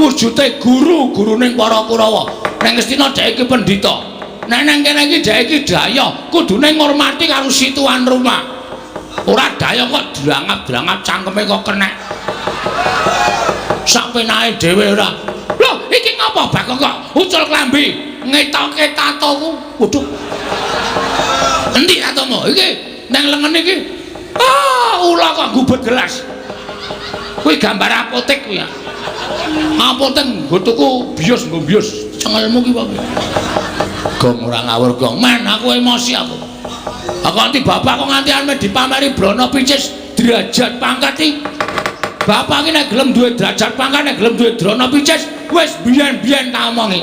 Wujute guru, guruning para Kurawa. Nang Ngastina dhek iki pendhita. Nek nang kene iki dhek iki daya, kudune ngurmati karo si tuan rumah. Ora daya kok drangap-drangap cangkeme kok kenek. Sak penake dhewe ora. Lho, iki ngapa Bagong kok ucul klambi ngetoke tatoku? Waduh. Endi tatomu? Iki nang lengen iki. Ah, ula kok gubet gelas. Kuwi gambar apotek kuwi ya. Apotek nggo tuku bios nggo bios. Cengelmu ki kok. Gong ora ngawur gong. Men aku emosi aku. Aku nganti bapak kok nganti ame dipameri Brana Picis derajat pangkat iki. Bapak iki nek gelem duwe derajat pangkat, nek gelem duwe Brana Picis, wis biyen-biyen tak omongi.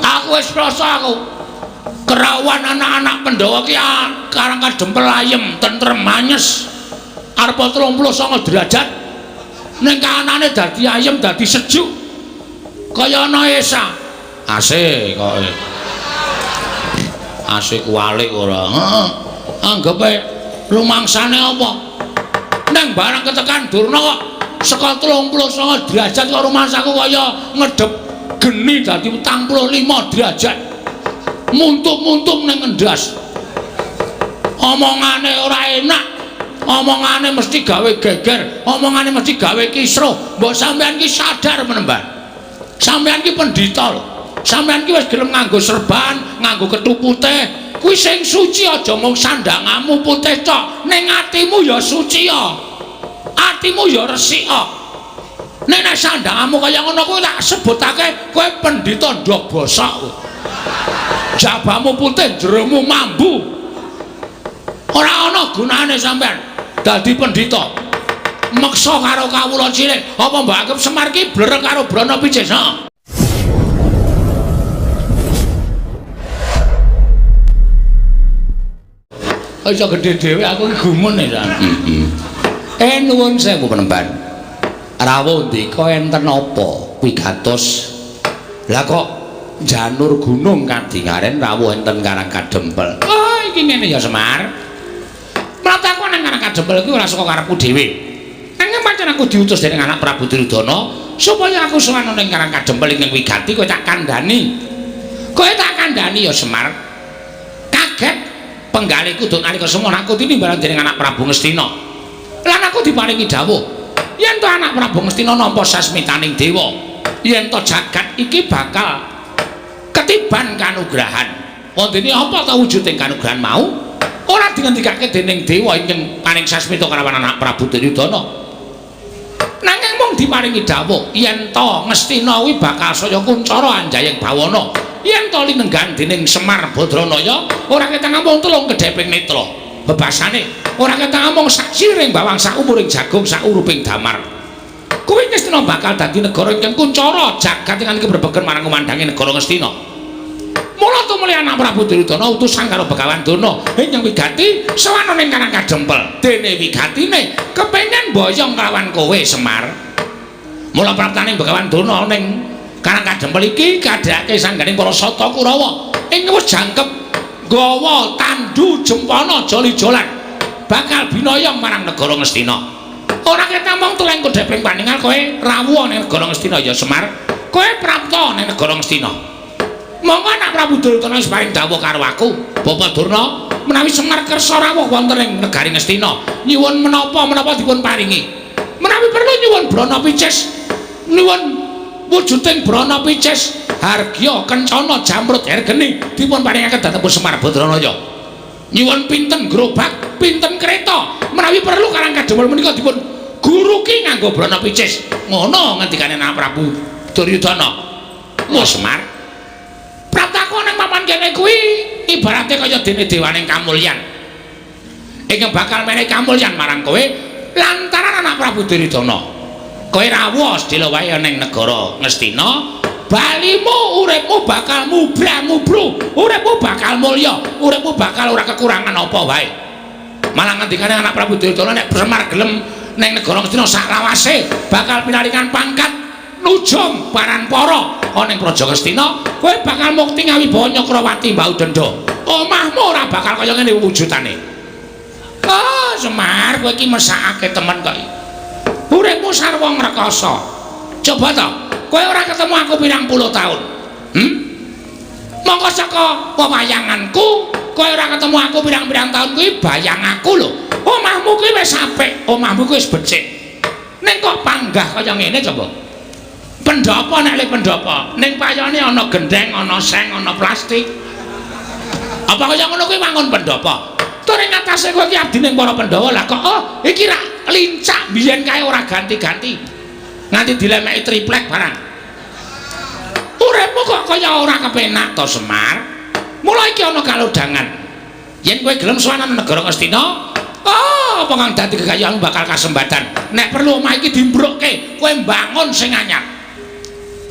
Aku wis rasa aku. Kerawan anak-anak Pandhawa ki Karang Kadempel ayem, tentrem, anyes. Arep 39 derajat. Ning kahanane dadi ayem, dadi sejuk. Kaya ana esa. AC kok. AC kuwalik ora. Heeh. Anggepe rumangsane apa? Neng barang ketekan Durna kok saka 39 derajat kok rumangsaku kaya ngedep geni dadi 45 derajat. Muntuk-muntuk ning ngendas. Omongane ora enak. Omongane mesti gawe geger, omongane mesti gawe kisruh. Mbok sampean ki sadar menemban. Sampean ki pendhita lho. Sampean ki wis gelem nganggo serban, nganggo kethu putih. Kuwi sing suci aja mung sandangamu putih tok, ning atimu ya suci ya. Atimu ya resik ya. Nek nek sandangamu kaya ngono kuwi tak sebutake kowe pendhita ndok bosok kowe. Jabamu putih, jeromu mambu. Ora ana gunane sampean dadi pendhita. Meksa karo kawula cilik, apa mbok anggap Semar ki blereng karo Brana Picis? Heeh. Iso gedhe dhewe aku iki gumun ya. Heeh. Nuwun sewu penemban. Rawuh ndika enten apa wigatos? Lah kok janur gunung kadingaren rawuh enten Karang Kadempel. Oh, iki ngene ya Semar. Mlataku nang Karang Kadempel iki ora saka karepku dhewe. Nanging pancen aku diutus dening anak Prabu Duryudana supaya aku sowan ning Karang Kadempel ing wigati kowe tak kandhani. Kowe tak kandhani ya Semar. Kaget penggalihku duk nalika semono aku tinimbalan dening anak Prabu Ngastina. Lan aku diparingi dawuh yen to anak Prabu Ngastina nampa sasmitaning dewa, yen to jagat iki bakal ketiban kanugrahan. Wondene apa ta wujuding kanugrahan mau? Ora dingendikake dening dewa ingkang paring sasmita kalawan anak Prabu Duryudana. Nanging mung diparingi dawuh yen to Ngastina kuwi bakal saya kuncara anjayeng bawana. Yen to linenggan dening Semar Badranaya ora ketang amung telung kedheping netra. Bebasane ora ketang amung sak siring bawang sak umuring jagung sak uruping damar. Kuwi Ngastina bakal dadi negara ingkang kuncara jagat ingkang kebrebegen marang kumandange negara Ngastina. Mula tumuli anak Prabu Duryudana utusan karo Begawan Durna ingkang wigati sowan ning Karang Kadempel. Dene wigatine kepengin boyong kelawan kowe Semar. Mula praptaning Begawan Durna ning Karang Kadempel iki kadhake sangganing para sata Kurawa ing wis jangkep nggawa tandu jempana joli-jolan bakal binoyong marang negara Ngastina. Ora ketamung tuleng kodheping paningal kowe rawuh ning negara Ngastina ya Semar. Kowe prapta ning negara Ngastina. Monggo anak Prabu Duryudana wis paring dawuh karo aku, Bapak Durna, menawi Semar kersa rawuh wonten ing negari Ngastina, nyuwun menapa-menapa dipun paringi. Menawi perlu nyuwun Brana Picis, nyuwun wujuding Brana Picis, hargya kencana jamrut hergeni dipun paringaken dhateng Semar Badranaya. Nyuwun pinten gerobak, pinten kereta, menawi perlu Karang Kadempel menika dipun guruki nganggo Brana Picis. Ngono ngendikane anak Prabu Duryudana. Mo Semar, praptaku nang papan kene kuwi ibarate kaya dene dewaning kamulyan. Ingkang bakal menehi kamulyan marang kowe lantaran anak Prabu Duryudana. Kowe rawuh sedhela wae ning negara Ngastina, balimu uripmu bakal mubra-mubru, uripmu bakal mulya, uripmu bakal ora kekurangan apa wae. Malah ngendikane anak Prabu Duryudana nek Semar gelem ning negara Ngastina saklawase bakal pinaringan pangkat nujum paranpara ana ing Praja Ngastina, kowe bakal mukti ngawibawa Nyakrawati Mbau Denda. Omahmu ora bakal kaya ngene wujudane. Oh, Semar, kowe iki mesakake temen kok. Uripmu sarwa ngrekasa. Coba to, kowe ora ketemu aku pirang puluh tahun. Mongko saka pewayanganku, kowe ora ketemu aku pirang-pirang tahun kuwi bayang aku lho. Omahmu kuwi wis apik, omahmu kuwi wis becik. Ning kok panggah kaya ngene coba. Pendhapa nek le pendhapa, ning payone ana gendheng, ana seng, ana plastik. Apa kaya ngono kuwi wangun pendhapa? Tur ing atase kowe iki abdining para Pandhawa lah kok oh iki rak lincak biyen kae ora ganti-ganti. Nganti dilemeki triplek barang. Uripmu kok kaya ora kepenak to Semar? Mula iki ana kalodhangan. Yen kowe gelem sowan nang negara Ngastina, oh apa kang dadi kekayaanmu bakal kasembatan. Nek perlu omah iki dimbrukke, kowe mbangun sing anyar.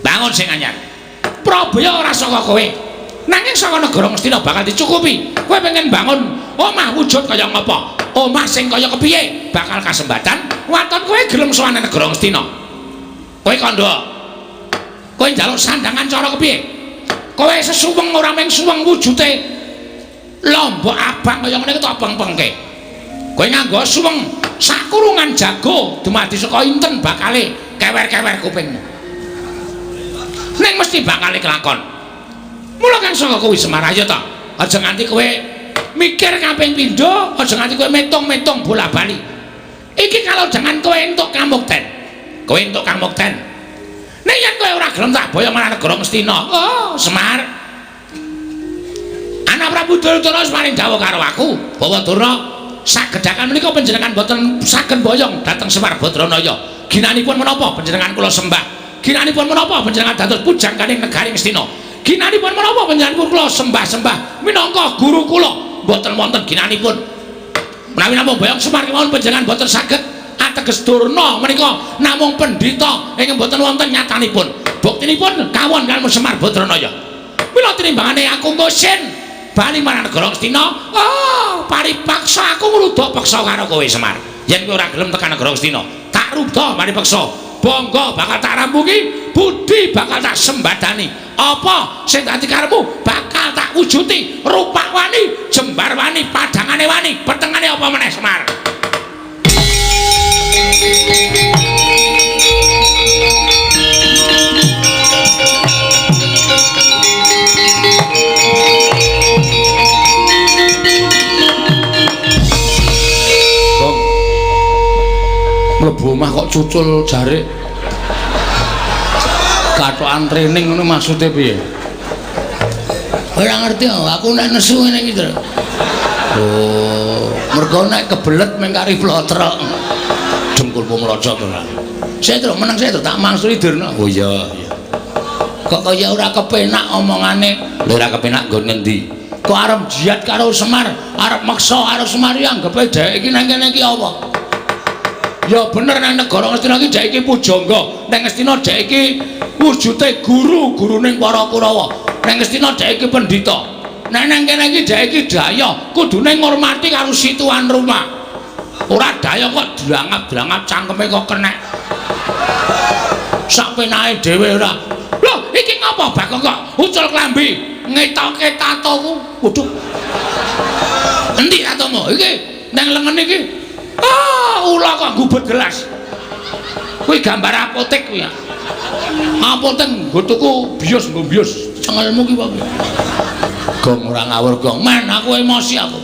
Bangun sing anyar. Prabaya ora saka kowe. Nanging saka negara Ngastina bakal dicukupi. Kowe pengen bangun omah wujud kaya ngapa? Omah sing kaya kepiye bakal kasembatan. Waton kowe gelem sowan nang negara Ngastina. Kowe kandha. Kowe njaluk sandangan cara kepiye? Kowe sesuweng ora mung suweng wujute lombok abang kaya ngene iki tak peng-pengke. Kowe nganggo suweng sakurungan jago dumadi saka inten bakale kewer-kewer kupingmu. Ning mesti bakale kelakon. Mula kang saka kuwi Semar ayo ta. Aja nganti kowe mikir kaping pindho, aja nganti kowe metung-metung bola-bali. Iki kalau jangan kowe entuk kamukten. Kowe entuk kamukten. Nek yen kowe ora gelem tak boyong marang negara Ngastina. Oh, Semar. Anak Prabu Duryudana wis paring dawuh karo aku, Bawa Durna sagedhakan menika panjenengan boten saged boyong dhateng Semar Badranaya. Ginanipun menapa panjenengan kula sembah? Ginanipun menapa panjenengan dados pujangganing negari Ngastina? Ginanipun menapa panjenenganipun kula sembah-sembah minangka guru kula? Mboten wonten ginanipun. Menawi namung boyong Semar kemawon panjenengan boten saged ateges Durna menika namung pendhita ingkang boten wonten nyatanipun. Buktinipun kawon kaliyan Semar Badranaya. Mila tinimbangane aku ngusin bali marang negara Ngastina, oh paripaksa aku ngruda peksa karo kowe Semar. Yen kowe ora gelem tekan negara Ngastina, tak ruda paripeksa. Bangga bakal tak rampungi, budi bakal tak sembadani. Apa sing dadi karepmu bakal tak wujuti. Rupak wani, jembar wani, padhangane wani, petengane apa meneh Semar? Gong. Mlebu omah kok cucul jarik. Kathokan training ngono maksude piye? Ora ngerti aku nek nesu ngene iki to. Oh, mergo nek kebelet mung kari plotrok. Dengkulmu mlocot ora. Saya terus meneng saya terus tak mangsuli Durna. Oh iya, iya. Kok kaya ora kepenak omongane. Lho ora kepenak nggon ngendi? Kok arep jihad karo Semar, arep meksa karo Semar iki anggepe dhek iki nang kene iki apa? Ya bener nang negara Ngastina iki dhek iki pujangga, nang Ngastina dhek iki wujute guru, guruning para Kurawa. Nang Ngastina dhek iki pendhita. Nek nang kene iki dhek iki daya, kudune ngurmati karo si tuan rumah. Ora daya kok drangap-drangap cangkeme kok kenek. Sak penake dhewe ora. Lho, iki ngapa Bagong kok ucul klambi ngetoke tatoku? Waduh. Endi tatomu? Iki nang lengen iki. Ah, ula kok gubet gelas. Kuwi gambar apotek kuwi ya. Apotek nggo tuku bios nggo bios. Cengelmu ki wae. Gong ora ngawur gong. Men aku emosi aku.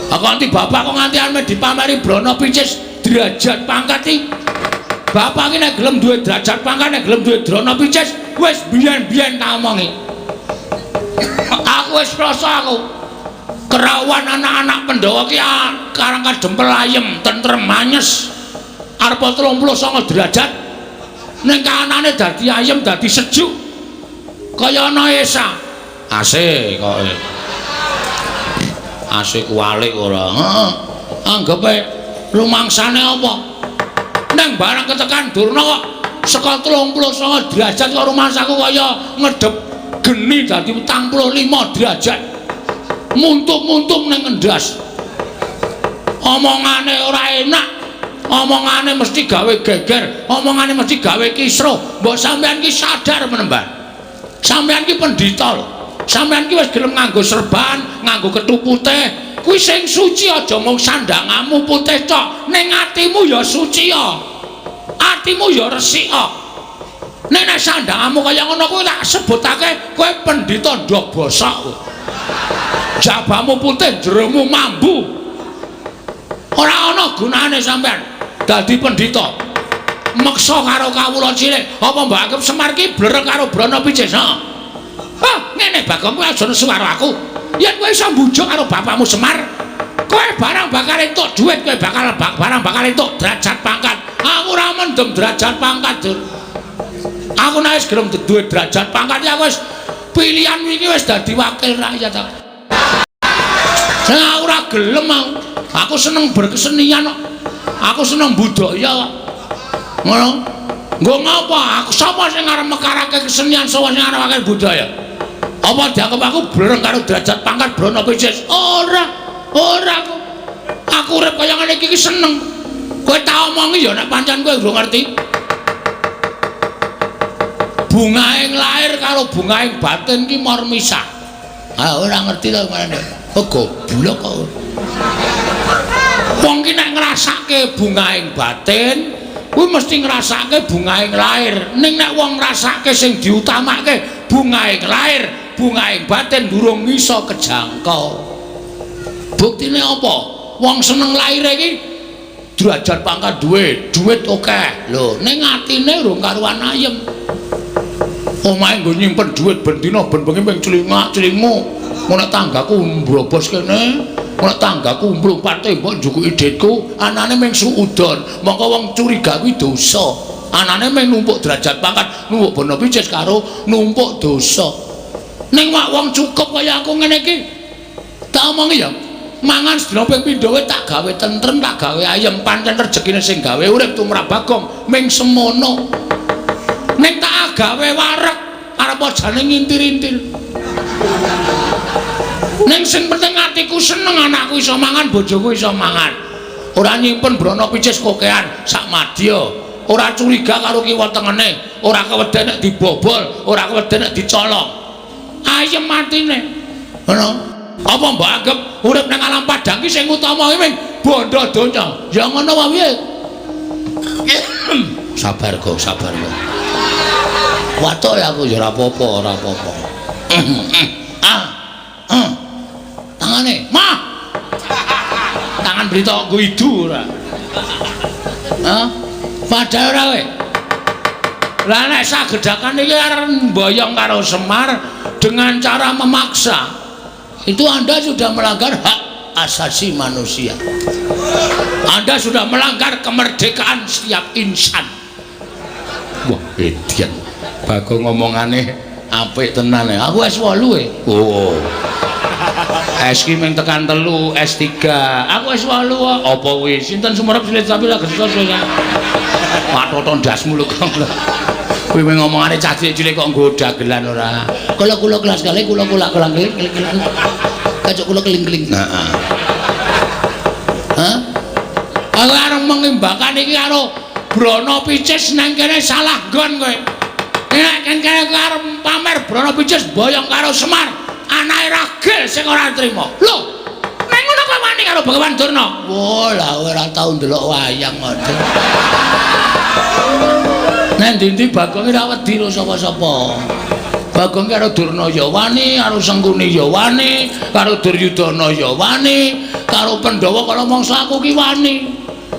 Aku nganti bapak kok nganti arep dipameri brana picis derajat pangkat iki. Bapak iki nek gelem duwe derajat pangkat, nek gelem duwe drana picis, wis biyen-biyen tak omongi. Aku wis rasa aku. Kerawan anak-anak Pandhawa ki karang kadempel ayem, tentrem, anyes. Arep 39 derajat. Ning kahanane dadi ayem, dadi sejuk. Kaya ana esa. AC kok. AC kuwalik ora. Heeh. Anggepe rumangsane apa? Neng barang ketekan Durna kok saka 39 derajat kok rumangsaku kaya ngedep geni dadi 45 derajat. Muntuk-muntuk neng ngendas. Omongane ora enak. Omongane mesti gawe geger, omongane mesti gawe kisruh. Mbok sampean ki sadar menemban. Sampean ki pendhita lho. Sampean ki wis gelem nganggo serban, nganggo kethu putih. Kuwi sing suci aja mung sandangamu putih tok, ning atimu ya suci ya. Atimu ya resik ya. Nek nek sandangamu kaya ngono kuwi tak sebutake kowe pendhita ndok bosok kowe. Jabamu putih, jeromu mambu. Ora ana gunane sampean dadi pendhita. Meksa karo kawula cilik, apa mbok anggap Semar ki blereng karo Brana Picis? Heeh. Hah, ngene Bagong, kowe aja nesu karo aku. Yen kowe iso mbujuk karo bapakmu Semar, kowe barang bakal entuk dhuwit, kowe bakal barang bakal entuk derajat pangkat. Aku ora mendem derajat pangkat, Dur. Aku nek wis gelem duwe derajat pangkat ya wis pilihan iki wis dadi wakil rakyat aku. Nah, ora gelem aku. Aku seneng berkesenian kok. Aku seneng budaya kok. Ngono. Nggo ngapa? Aku sapa sing arep mekarake kesenian, sapa sing arep budaya? Apa dianggap aku blereng karo derajat pangkat Brana Picis? Ora. Ora aku. Aku urip kaya ngene iki seneng. Kowe tak omongi ya nek pancen kowe urung ngerti. Bungaing lahir karo bungaing batin ki mor misah. Ah, ora ngerti to marane. Oh, goblok kok. Wong ki nek ngrasake bungaing batin, kuwi mesti ngrasake bungaing lahir. Ning nek wong ngrasake sing diutamake bungaing lahir, bungaing batin durung iso kejangkau. Buktine apa? Wong seneng lahire iki derajat pangkat duwe, duit akeh. Lho, ning atine urung karuan ayem. Omahe nggo nyimpen duit ben dina ben bengi ping clingak-clingu. Nek tanggaku mbrobos kene, nek tanggaku mlumpat tembok njukuki dhitku, anane mung suudon. Mongko wong curiga kuwi dosa. Anane mung numpuk derajat pangkat, numpuk bono picis karo numpuk dosa. Ning wak wong cukup kaya aku ngene iki, tak omongi ya, mangan sedina ping pindho wae tak gawe tentrem, tak gawe ayem, pancen rejekine sing gawe urip tumrap Bagong ming semono. Ning tak gawe wareg, arep jane ngintir-intir. Ning sing penting atiku seneng, anakku iso mangan, bojoku iso mangan. Ora nyimpen brana picis kokean sak madya. Ora curiga karo kiwa tengene, ora keweden nek dibobol, ora keweden nek dicolong. Ayem atine. Ngono. Apa mbok anggap urip nang alam padang ki sing utama ki mung bondo donya? Ya ngono wae piye? Sabar kok, sabar kok. Watuk ya aku ya ora apa-apa, ora apa-apa. Ah. Ah. Tangane, mah. Tangan berita nggo idu ora. Hah? Padahal ora kowe. Lah nek sagedakan iki arep mboyong karo Semar dengan cara memaksa, itu Anda sudah melanggar hak asasi manusia. Anda sudah melanggar kemerdekaan setiap insan. Wah, edian. Bagong ngomongane apik tenan ya. Aku S8 e. Oh. S ki mung tekan 3, S3. Aku S8 kok. Apa kuwi? Sinten sumerep silit tapi lagi susah. Patoton ndasmu lho kok. Kuwi mung ngomongane cah cilik-cilik kok nggo dagelan ora. Kula kula kelas kali kula kula kelang keling keling. Kacuk kula keling-keling. Heeh. Hah? Aku arep mengimbakan iki karo Brana Picis nang kene salah nggon kowe. Nek kene arep pamer Brana Picis boyong karo Semar, anake ragil sing ora trima. Lho, nek ngono kowe wani karo Bagawan Durna? Wah, lah ora tau ndelok wayang ngono. Nek ndi-ndi Bagong ora wedi karo sapa-sapa. Bagong karo Durna ya wani, karo Sengkuni ya wani, karo Duryudana ya wani, karo Pandhawa kala mangsa aku ki wani.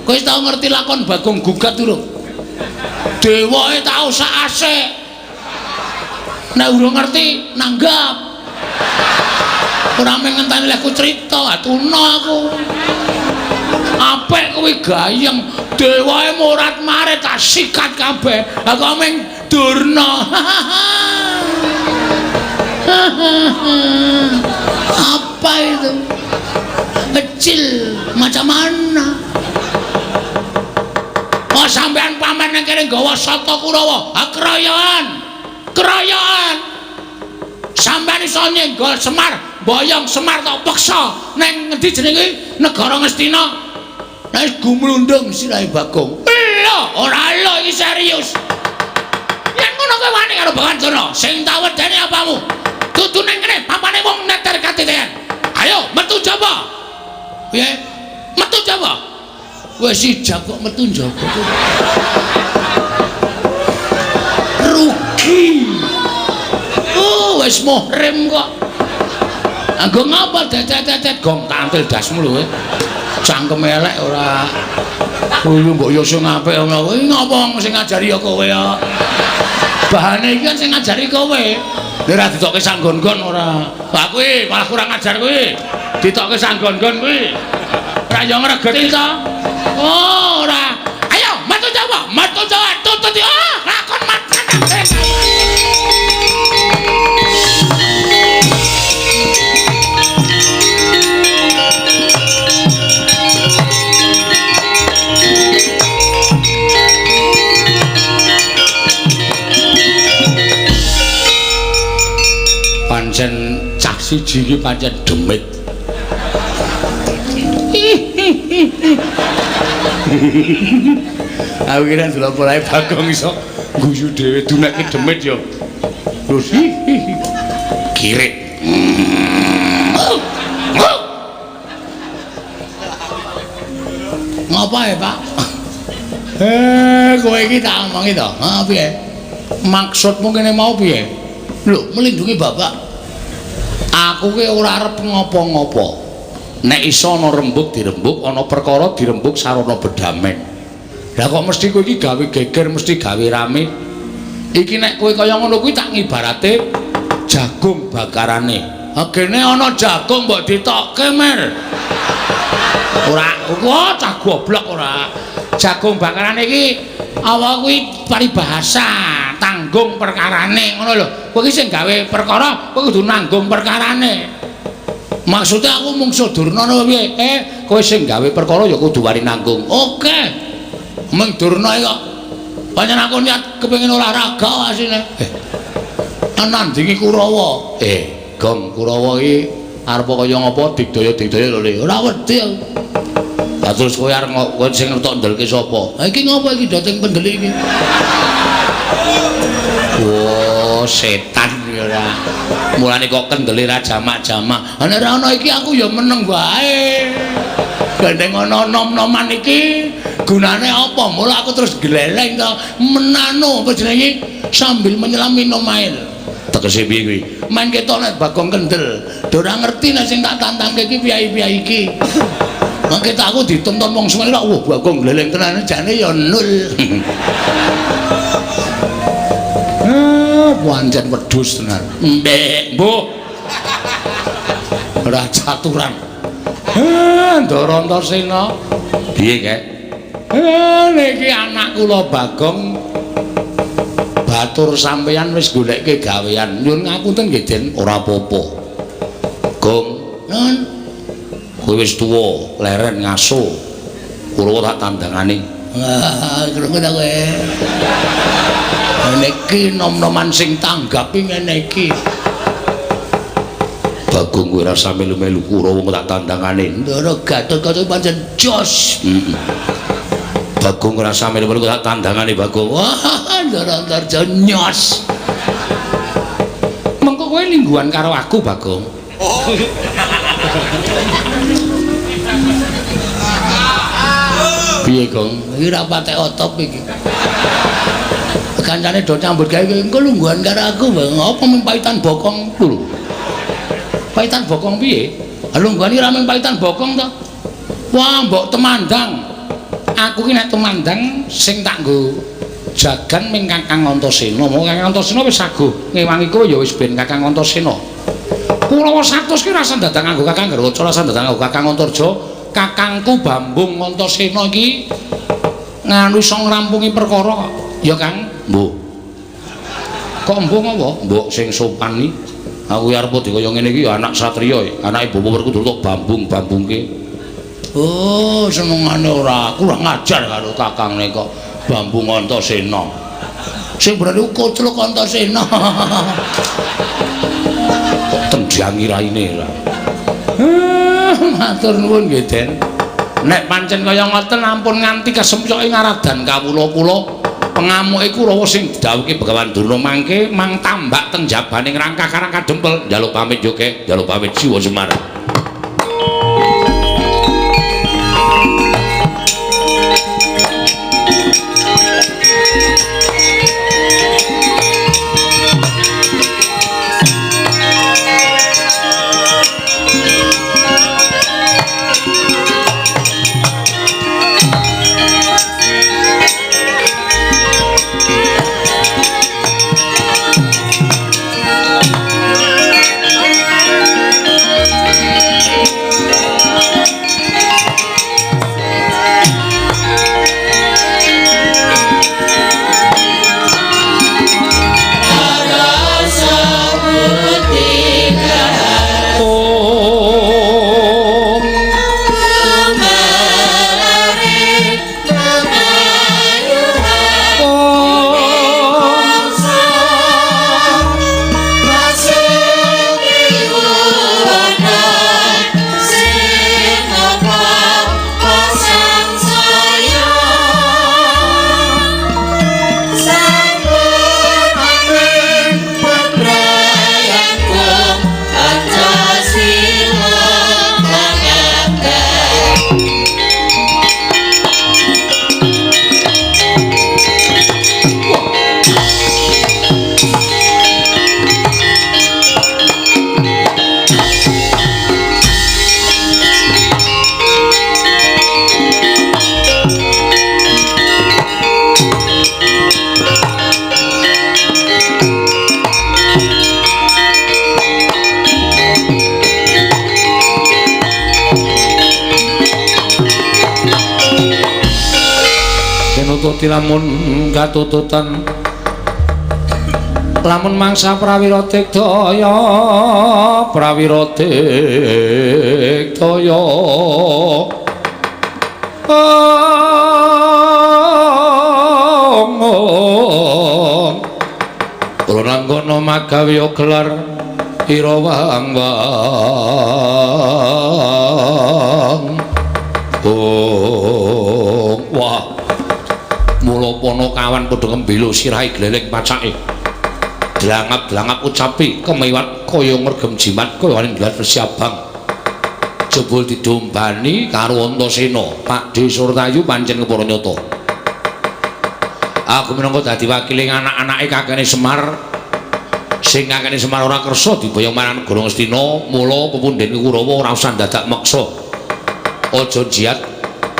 Kowe wis tau ngerti lakon Bagong gugat durung? Dewae tau sak asik. Nek urung ngerti, nanggap. Ora mung ngenteni lehku crita, atuna aku. Apik kuwi gayeng, dewae morat-marit tak sikat kabeh. Aku mung Durna. Apa itu? Kecil macam mana? Oh, sampean pamer nang kene nggawa Sata Kurawa. Ha keroyokan. Keroyokan. Sampean iso nyenggol Semar, boyong Semar tok peksa nang ngendi jenenge negara Ngastina. Nek gumlundung sirahe Bagong. Lho, ora lho iki serius. Yen ngono kowe wani karo Bagawan Durna, sing tak wedeni apamu? Dudu nang kene papane wong neter katiten. Ayo metu jaba. Piye? Metu jaba. Wis ijab kok metu njaba. Wis muhrim kok. Anggo ngapa dedet-dedet gong tak antil dasmu lho kowe. Cangkem elek ora. Kuwi mbok yo sing apik ngono kuwi ngapa sing ngajari ya kowe ya. Bahane iki kan sing ngajari kowe. Nek ora ditokke sanggon-gon ora. Lah kuwi malah kurang ajar kuwi. Ditokke sanggon-gon kuwi. Ora yo ngregeti to. Oh, ora. Ayo metu Jawa, metu Jawa tutut yo. Lakon matan kabeh. Pancen cah siji iki pancen demit. Aku kira delok polahe Bagong iso guyu dhewe dunekke demit ya. Terus kirik. Ngapa ya, Pak? Kowe iki tak omongi to. Ha piye? Maksudmu kene mau piye? Lho, melindungi bapak. Aku ki ora arep ngopo-ngopo. Nek iso ana rembug dirembug, ana perkara dirembug sarana bedamen. Lah kok mesti kowe iki gawe geger, mesti gawe rame. Iki nek kowe kaya ngono kuwi tak ngibarate jagung bakarane. Agene ana jagung mbok ditokke, Mer. Ora, wah cah goblok ora. Jagung bakarane iki apa kuwi paribahasa tanggung perkarane ngono lho. Kowe iki sing gawe perkara, kowe kudu nanggung perkarane. Maksudnya aku mungsuh Durna napa piye? Kowe sing gawe perkara ya kudu wani nanggung. Oke. Meng Durna iki kok pancen aku niat kepengin olahraga asine. Nandingi Kurawa. Gong Kurawa iki arep kaya ngapa digdaya-digdaya lho Le. Ora wedi aku. Lah terus kowe arep kowe sing ngertok ndelke sapa? Ha iki ngapa iki dateng pendelik iki? Oh, setan ya ora. Mulane kok kendele ra jamak-jamak. Ha nek ora ana iki aku ya meneng wae. Gandeng ana nom-noman iki gunane apa? Mula aku terus gleleng to menano apa jenenge sambil menyelam minum air. Tegese piye kuwi? Men ketok nek Bagong kendel. Do ora ngerti nek sing tak tantangke iki piyai-piyai iki. Mangke tak aku ditonton wong semene kok wah Bagong gleleng tenan jane ya nul. Pancen wedhus tenan. Mbek, mbuh. Ora caturan. Ndara Antasena. Piye, Kek? Niki anak kula Bagong batur sampeyan wis goleke gawean. Nyuwun ngapunten nggih, Den, ora apa-apa. Gong, nun. Kowe wis tuwa, leren ngaso. Kula tak tandangane. Wah, krungu ta kowe. Niki nom-noman sing tanggapi ngene iki. Bagong kowe rasa melu-melu Kurawa tak tandangane. Ndara Gatotkaca pancen jos. Heeh. Bagong rasa melu-melu tak tandangane Bagong. Wah, Ndara Antarja nyos. Mengko kowe lingguhan karo aku, Bagong. Piye, Gong? Iki ra patek otop iki. Kancane do nyambut gawe engko lungguhan karo aku, Bang. Apa mung paitan bokong lho. Paitan bokong piye? Lungguhan iki ra mung paitan bokong to. Wah, mbok temandang. Aku ki nek temandang sing tak nggo jagan ming Kakang Antasena. Mong Kakang Antasena wis saguh ngewangi kowe ya wis ben Kakang Antasena. Kurawa 100 ki rasa dadang nganggo Kakang Garwaca, rasa dadang nganggo Kakang Antarja. Kakangku Bambung Antasena iki nganu iso ngrampungi perkara kok. Ya Kang. Mbok. Kok mbok apa? Mbok sing sopan iki. Aku arep dikaya ngene iki ya anak satriya, anake Bapak Werkudara tok bambung-bambungke. Oh, senengane ora kurang ajar karo kakangne kok Bambung Antasena. Sing bener iku Kocluk Antasena. Kok tendhangi raine ora. Matur nuwun nggih, Den. Nek pancen kaya ngoten ampun nganti kesempyoke ngaradan kawula kula. Pengamuke Kurawa sing didhawuhke Begawan Durna mangke mang tambak teng jabaning rangkah karang kadempel. Njaluk pamit yo, Kek. Njaluk pamit Siwa Semar. Adipati lamun katututan lamun mangsa prawira tikdaya prawira tikdaya kula nanggono magawe gelar ira wang wang. Oh, wah. Mula Panakawan padha ngembelo sirahe gleleng pacake. Dlangap-dlangap ucapi kemiwat kaya ngregem jimat kaya ninggal resi abang. Jebul didombani karo Antasena. Pakdhe Surtayu pancen kepara nyata. Aku minangka dadi wakiling anak-anake kakene Semar. Sing kakene Semar ora kersa diboyong marang negara Ngastina, mula pepundhen Kurawa ora usah dadak meksa. Aja jiat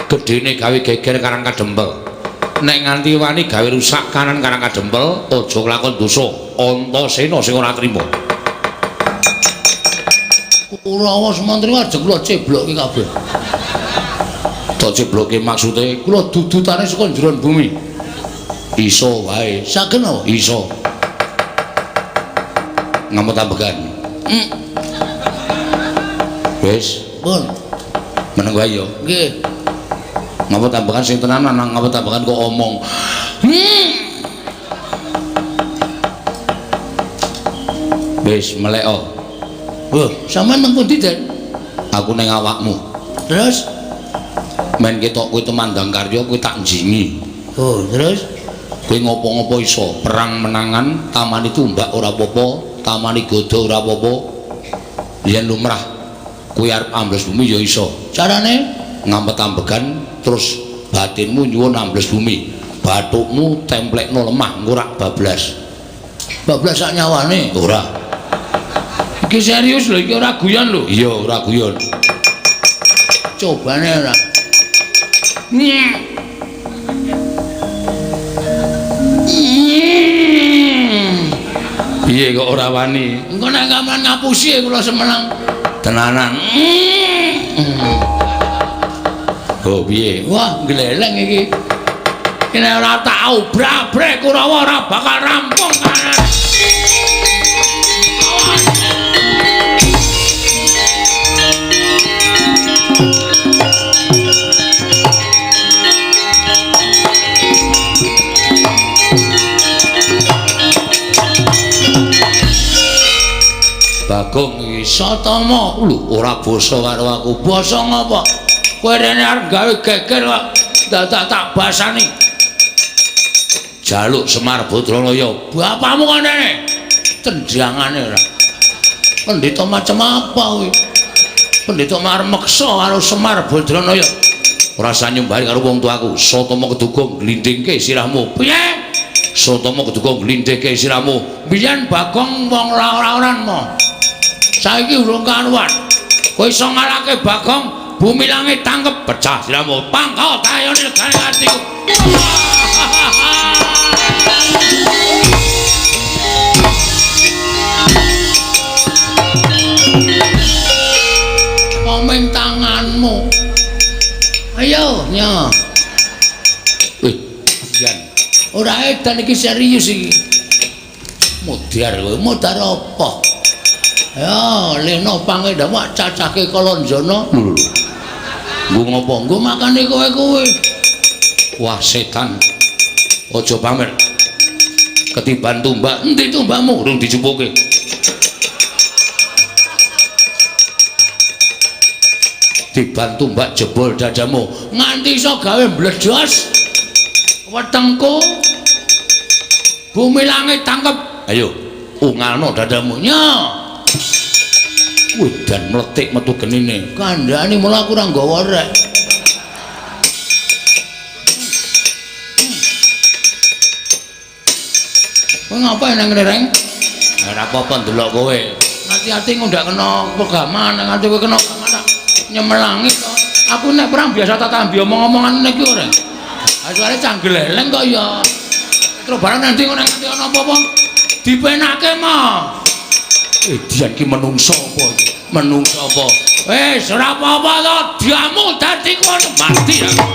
gedene gawe geger Karang Kadempel. Nek nganti wani gawe rusak kanan Karang Kadempel, aja nglakon dosa. Antasena sing ora trima. Kurawa Sumantri ajeng kula ceblokke kabeh. Tak ceblokke maksude kula dudutane saka njeron bumi. Iso wae. Saged napa? Iso. Ngamuk tambegan. Wis, pun. Meneng wae ya. Nggih. Ngamuk tambegan sing tenanan, ngamuk tambegan kok omong. Wis, meleko. Lho, sampean nang pundi, Den? Aku ning awakmu. Terus men ketok kowe tumandang karya kowe tak njingi. Oh, terus kowe ngopo-ngopo iso, perang menangan, tamani tumbak ora apa-apa, tamani goda ora apa-apa. Yen lumrah kowe arep ambles bumi ya iso. Carane ngampet ambegan terus batinmu nyuwun ambles bumi. Bathukmu templekno lemah ngurak bablas. Bablas sak nyawane? Ora. Iki serius lho, iki ora guyon lho. Iya, ora guyon. Cobane ora. Piye kok ora wani? Engko nek kaman ngapusi kula semenang. Tenanan. Oh, piye? Wah, gleleng iki. Iki nek ora tak obrak-abrek Kurawa ora bakal rampung kanan. Bagong iki Satama lho ora basa karo aku. Basa ngapa? Kowe rene arep gawe geger kok dadak tak basani. Jaluk Semar Badranaya. Bapakmu kok rene? Tendangane ora. Pendeta macam apa kuwi? Pendeta arep meksa karo Semar Badranaya. Ora usah nyumbari karo wong tuaku. Satama keduga glindhingke sirahmu. Piye? Satama keduga glindhingke sirahmu. Biyen Bagong wong ora-oran mo. Saiki urung karuan. Kowe iso ngalahke Bagong, bumi langit tangkep pecah sirahmu. Pangkal tayone legane atiku. Komeng tanganmu. Ayo, nya. Wih, jan. Ora edan iki serius iki. Modar kowe, modar apa? Ya, leno pangendamu cacahke Kalanjana. Lho. Nggo ngopo? Nggo makane kowe-kowe. Wah, setan. Aja pamer. Ketiban tumbak, endi tumbakmu? Urung dijupuke. Tiban tumbak jebol dadamu. Nganti iso gawe mbledos wetengku. Bumi langit tangkep. Ayo, ungalno dadamu. Nya. Wih, dan meletik metu genine. Kandhane mula aku ora nggawa rek. Kowe ngapain nang ngene, Reng? Ora apa-apa ndelok kowe. Hati-hati ngundak kena pegaman, nganti kowe kena gaman nyemelangi to. Aku nek perang biasa tak tambi omong-omongan ngene iki ora. Ha soalé canggeleleng kok ya. Terus barang nanti ngono nganti ana apa-apa dipenake mah. Dian ki menungso apa iki? Menungso apa? Wis ora apa-apa to, diamu dadi kono mati aku.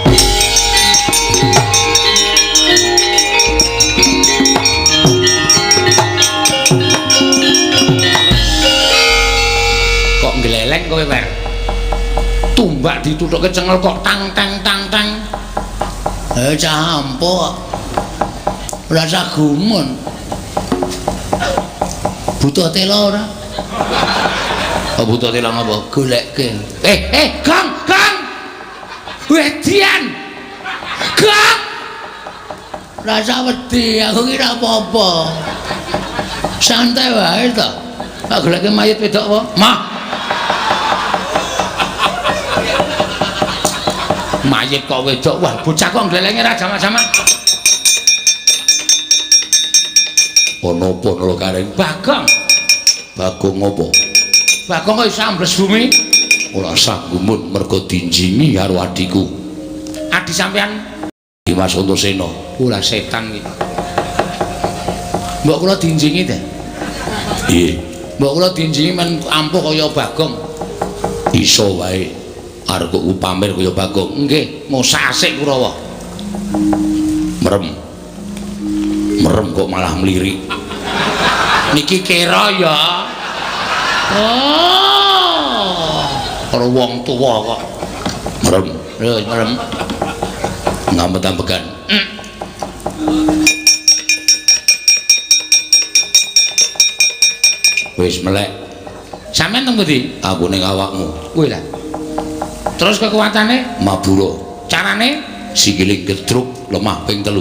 Gleleng kowe, Wer. Tumbak dituthuke cengel kok tang tang tang tang. Cah ampuh. Ora usah gumun. Butuh tela ora? Oh, butuh tela ngapa? Goleke. Gong, Gong. Wedian. Gong. Ora usah wedi, aku ki ora apa-apa. Santai wae to. Tak goleke mayit wedok apa? Mah. Mayit kok wedok. Wah, bocah kok nglelenge ra jamak-jamak. Ana apa nala Gareng? Bagong. Bagong apa? Bagong kok iso ambles bumi? Ora usah gumun mergo dinjingi karo adhiku. Adi sampean Dimas Antasena. Ora setan iki. Mbok kula dinjingi ta? Piye? Mbok kula dinjingi men ampuh kaya Bagong. Iso wae. Arep kok pamer kaya Bagong. Nggih, mosak asik Kurawa. Merem. Merem kok malah mlirik. Niki kira ya. Oh. Karo wong tuwa kok. Merem. Lho, merem. Ngamet-ambekan. Wis melek. Sampeyan teng pundi? Aku ning awakmu. Kuwi lah. Terus kekuatane? Mabura. Carane? Sikile gedruk lemah ping 3.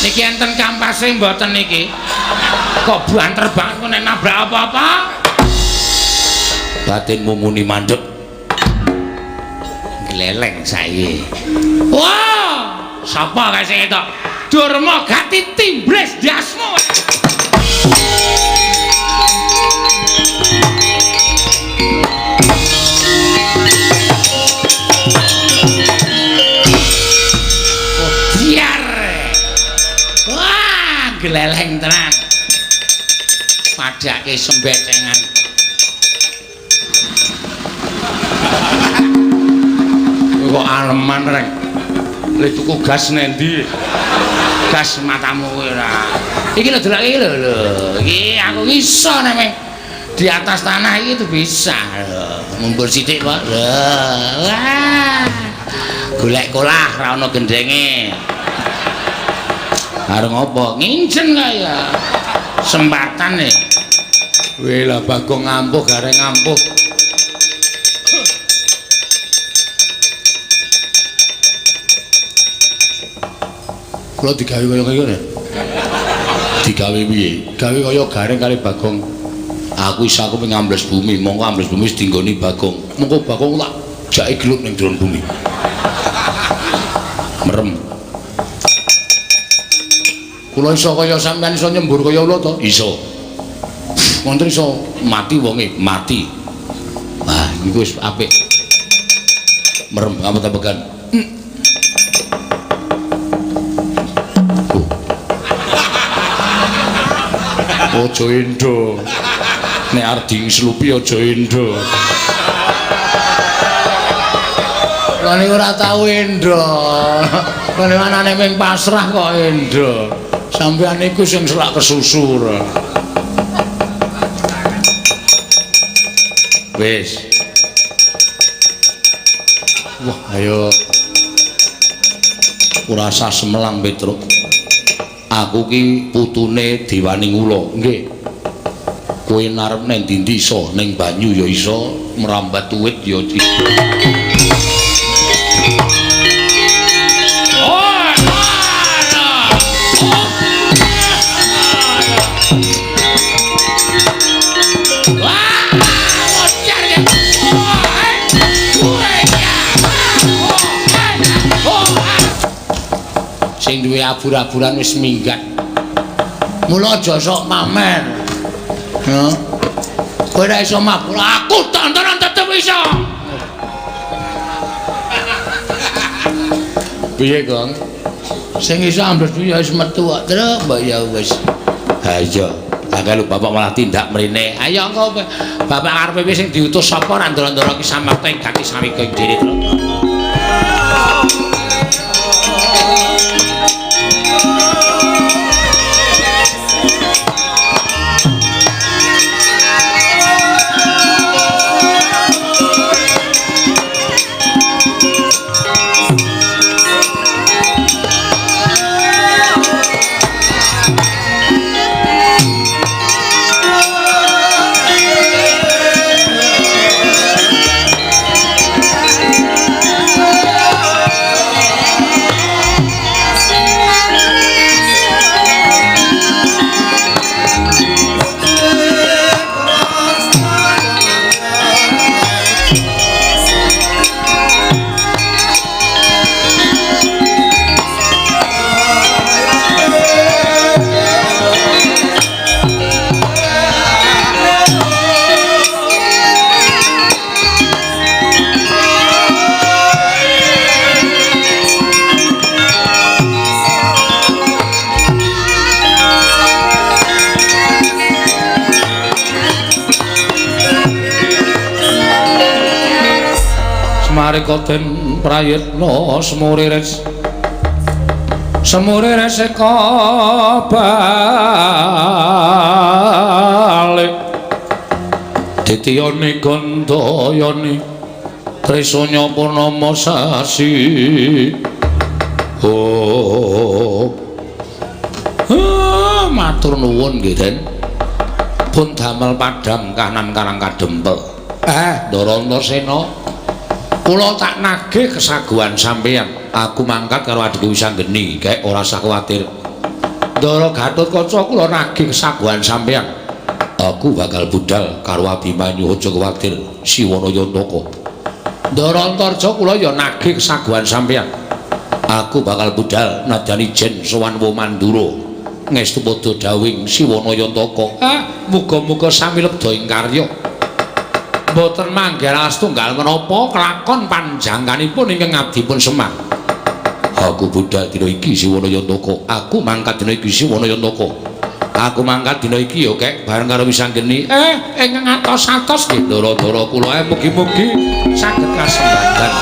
Niki enten kampase mboten niki? Kok banter banget kok nek nabrak apa-apa? Batinmu muni mandek. Gleleng sae. Wah, sapa kae sing etok? Durma gati timbres ndasmu. Biar. Wah, gleleng tenan. Padake sembecengan. Kok aleman reng. Le tuku gas nendi? Gas matamu kowe ora. Iki lho delok iki lho lho. Iki aku iso nek di atas tanah iki tuh bisa lho. Mundur sithik, Pak. Lho. Wah. Golek kolah ra ono gendenge. Arep ngopo? Nginjen kaya. Sempatan e. Weh lah Bagong ngampuh Gareng ngampuh. Kula digawe kaya ngene. Digawe piye? Gawe kaya Gareng kali Bagong. Aku iso aku ngambles bumi, mongko ambles bumi wis dinggoni Bagong. Mongko Bagong tak jake gelut ning jero bumi. Merem. Kula iso kaya sampean iso nyembur kaya ula to? Iso. Wonten iso mati wonge, mati. Wah, iku wis apik. Merem ngamet-amekan. Aja endo. Nek arep dingslupi aja endo. Lha niku ora tau endo. Lha anane ming pasrah kok endo. Sampeyan niku sing selak kesusu ora. Wis. Wah, ayo. Ora usah semelang, Petruk. Aku ki putune Dewaning Ula. Nggih. Kowe narep nang ndi-ndi iso, ning banyu ya iso, merambat uwit ya iso. Sing duwe abur-aburan wis minggat. Mula aja sok pamer. Heh. Kowe ora iso mabur, aku tontonan tetep iso. Piye, Gong? Sing iso ambles ya wis metu kok, Truk, mbok ya wis. Ha iya, akeh lho bapak malah tindak mrene. Ayo engko bapak karepe piye sing diutus sapa ora ndara-ndara ki samakta ing gati sawika ing dhewe, Truk. Nalika den prayitna semurires semurires eka balik ditiyani gandayani trisanya purnama sasi. Oh, matur nuwun nggih Den, pun damel padhang kanan Karang Kadempel. Ndara Antasena, kula tak nagih kesaguhan sampeyan. Aku mangkat karo adhiku Wisanggeni, gek ora usah kuwatir. Ndara Gatotkaca kula nagih kesaguhan sampeyan. Aku bakal budal karo Abimanyu, aja kuwatir Siwana Yantaka. Ndara Antarja kula ya nagih kesaguhan sampeyan. Aku bakal budal nadyan ijen sowan Mandura. Ngestu padha dawing Siwana Yantaka. Muga-muga sami lebda ing karya. Mboten manggih alas tunggal menapa kelakon panjangkanipun ingkang abdipun Semar. Aku budal dina iki Siwana Yantaka. Aku mangkat dina iki Siwana Yantaka. Aku mangkat dina iki ya kek bareng karo Wisanggeni. Ingkang atos-atos nggih ndara-ndara kula mugi-mugi saged kasembadan.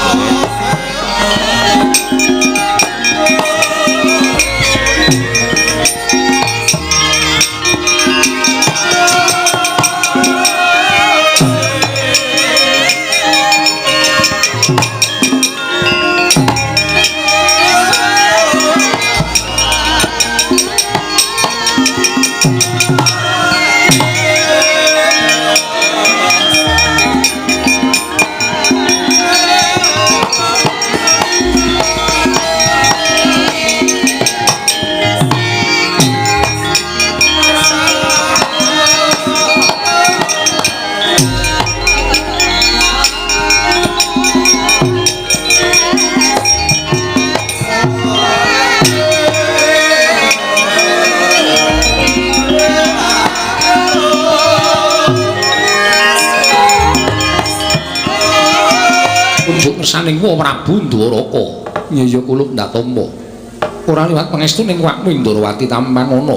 Ngersaning wa Prabu Ndwaraka nyaya kulup ndak tampa ora liwat pangestu ning wakmu Ndrawati tampan ana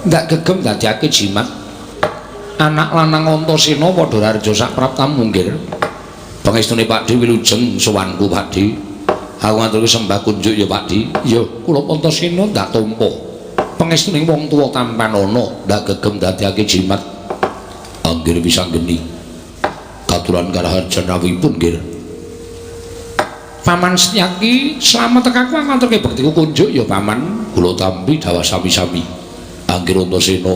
ndak gegem dadekake jimat anak lanang Antasena padha raharja sak praptamu nggir. Pangestune Pakdhe wilujeng sowanku Pakdhe, aku ngaturke sembah kunjuk ya Pakdhe. Ya kula Antasena ndak tampa pangestune wong tuwa tampan ana ndak gegem dadekake jimat. Anggir Wisanggeni katuran karaharjan rawuhipun nggir. Paman Setyaki slamet tekaku ngaturke bektiku kunjuk ya paman. Kula tampi dawah sami-sami. Anggir Antasena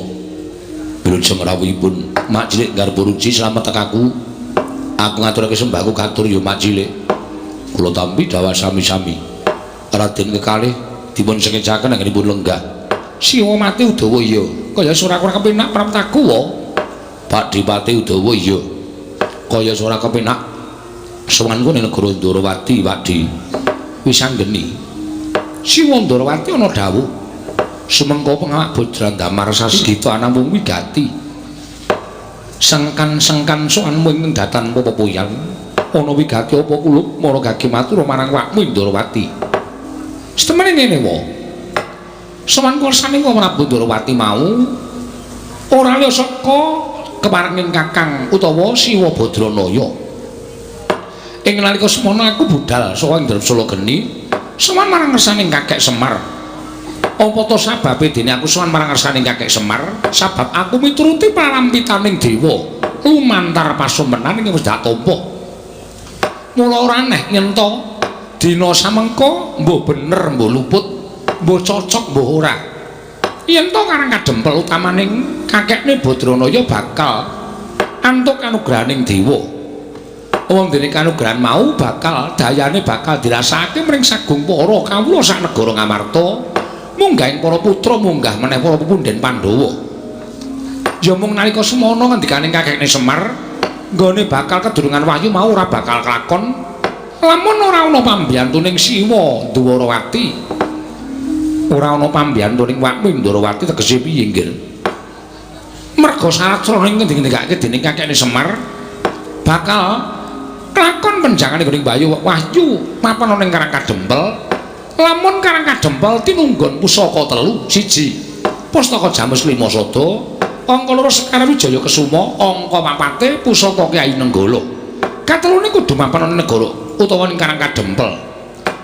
wilujeng rawuhipun. Mak cilik garba ruji slamet tekaku. Aku ngaturake sembahku katur ya mak cilik. Kula tampi dawah sami-sami. Raden kekalih dipun sengejaken anggenipun lenggah. Siwa mati Udawa iya. Kaya ora ora kepenak praptaku wa. Pak Dipati Udawa iya. Kaya ora kepenak sowanku ning negara Ndrawati Pakdhe. Wisanggeni Siwa Ndrawati ana dawuh sumengko pengawak Bajrandamar sasigita anamung wigati. Sengkan-sengkan sowanmu ing datan pepepuyan ana wigati apa kulup mara gage matur marang wakmu Ndrawati. Setemene ngene wa. Sowanku saning Prabu Ndrawati mau ora liya saka keparenging Kakang utawa Siwa Badranaya. Ing nalika semono aku budal saka ing Solo Geni sowan marang ngersaning Kakek Semar. Apa to sababe dene aku sowan marang ngersaning Kakek Semar? Sabab aku mituruti parampitaning dewa lumantar pasumenan ing wis dak tampa. Mula ora aneh yen to dina samengko mbuh bener mbuh luput, mbuh cocok mbuh ora. Yen to Karang Kadempel utamaning kakekne Badranaya bakal antuk kanugrahaning dewa. Wong dene kanugrahan mau bakal dayane bakal dirasakake mring sagung para kawula sak negara Ngamarta, munggahing para putra munggah meneh para pepundhen Pandhawa. Ya mung nalika semono ngendikaning kakekne Semar, nggone bakal kedurungan wahyu mau ora bakal kelakon lamun ora ana pambiyantuning Siwa Ndwarawati. Ora ana pambiyantuning wakmu Ndwarawati tegese piye nggih? Merga syarat srana ngendikake dening kakekne Semar bakal lakon penjangane gone Bayu Wahyu mapan ana ing Karang Kadempel. Lamun Karang Kadempel tinunggon pusaka telu, siji Pustaka Jamus Lima Sada, angka loro Sekar Wijaya Kesuma, angka papate pusaka Kyai Nenggala. Katelune kudu mapan ana negara utawa ning Karang Kadempel.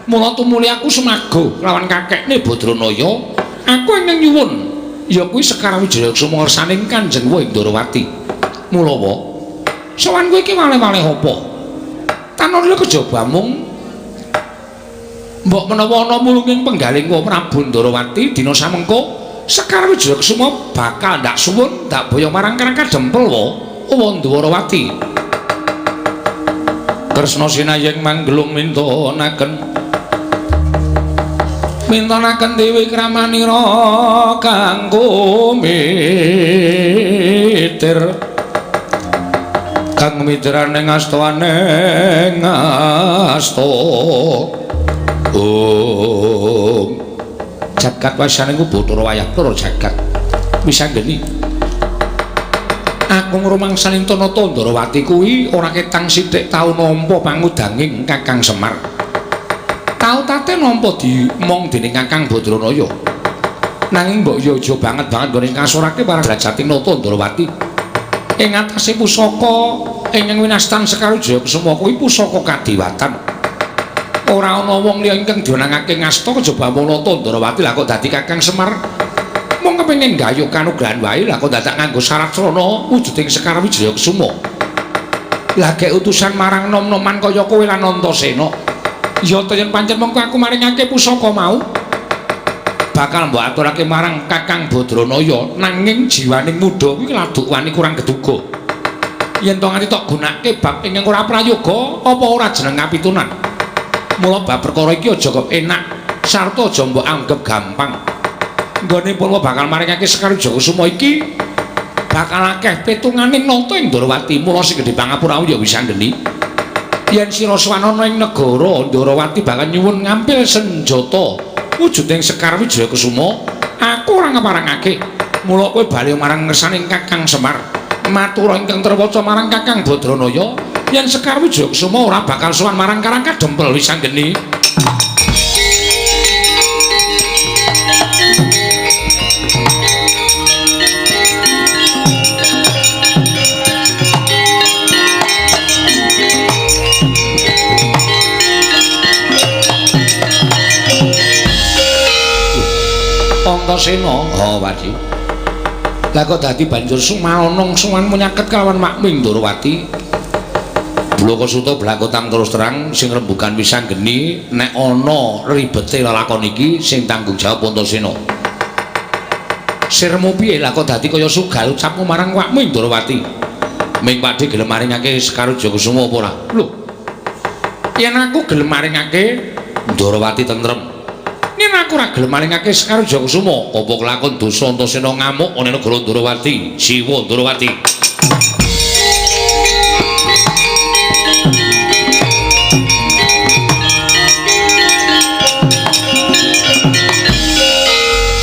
Mula tumuli aku semago lawan kakekne Badranaya, aku ingkang nyuwun ya kuwi Sekar Wijaya Kusuma ngersaning Kanjeng Ndorowati. Mula wa sowan kowe iki waleh-waleh apa? Tanurya kejaba mung mbok menawa ana mulunging penggaling wa Prabu Ndorowati dina samengko Sekar Wijaya Kusuma bakal ndak suwun ndak boyong marang Karang Kadempel wa Ndorowati. Kresna sinayeng manggelung mintonaken mintonaken dewi kramanira kanggo mitir kang mitrane ngastawane ngasta. Om jagat wasaning Bathara wayah tur jagat wisanggeni. Aku ngrumangsaning Tanata Ndorowati kuwi ora ketang sithik tau nampa pangudanging Kakang Semar. Tau tate nampa dimong dening Kakang Badranaya. Nanging mbok ya aja banget-banget nggone ngasorake marang drajating Nata Ndorowati. Ing atase pusaka ingkang winastan Sekar Wijaya Kusuma kuwi pusaka kadewatan. Ora ana wong liya ingkang diwenangake ngasta kejaba mung Nata Ndorowati. Lah kok dadi Kakang Semar mung kepengin gayuh kanugrahan wae, lah kok dadak nganggo syarat srana wujuding Sekar Wijaya Kusuma. Lah gek utusan marang nom-noman kaya kowe lan Antasena. Ya ta yen pancen mengko aku maringake pusaka mau bakal mbok aturake marang Kakang Badranaya, nanging jiwaning muda kuwi laduk wani kurang geduga. Yen to nganti tok gunake bab ingkang ora prayoga apa ora jeneng kapitunan. Mula bab perkara iki aja kok enak sarta aja mbok anggep gampang. Nggone pun bakal maringake Sekar Wijaya Kusuma iki bakal akeh pitunganing nata ing Ndorowati. Mula sing gedhe pangapuramu ya wisanggeni. Yen sira sowan ana ing negara Ndorowati bakal nyuwun ngampil senjata wujuding Sekar Wijaya Kusuma, aku ora ngeparangake. Mula kowe bali marang ngersaning Kakang Semar, matur ingkang terwaca marang Kakang Badranaya yen Sekar Wijaya Kusuma ora bakal sowan marang Karang Kadempel wisanggeni. Antasena, oh Wadi. Lah kok dadi banjur sumanong sowan munyaket kelawan makmu ing Ndorowati. Blaka Suta blakotang terus terang sing rembugan wisanggeni nek ana ribete lelakon iki sing tanggung jawab Antasena. Sirmu piye lah kok dadi kaya sugal ucapmu marang wakmu ing Ndorowati. Ming Pakde gelem maringake Sekar Wijaya Kusuma apa ora? Lho. Yen aku gelem maringake Ndorowati tentrem. Yen aku ora gelem maringake Sekar Wijaya Kusuma, apa kelakon dosa Antasena ngamuk ana negara Ndorowati, Siwa Ndorowati.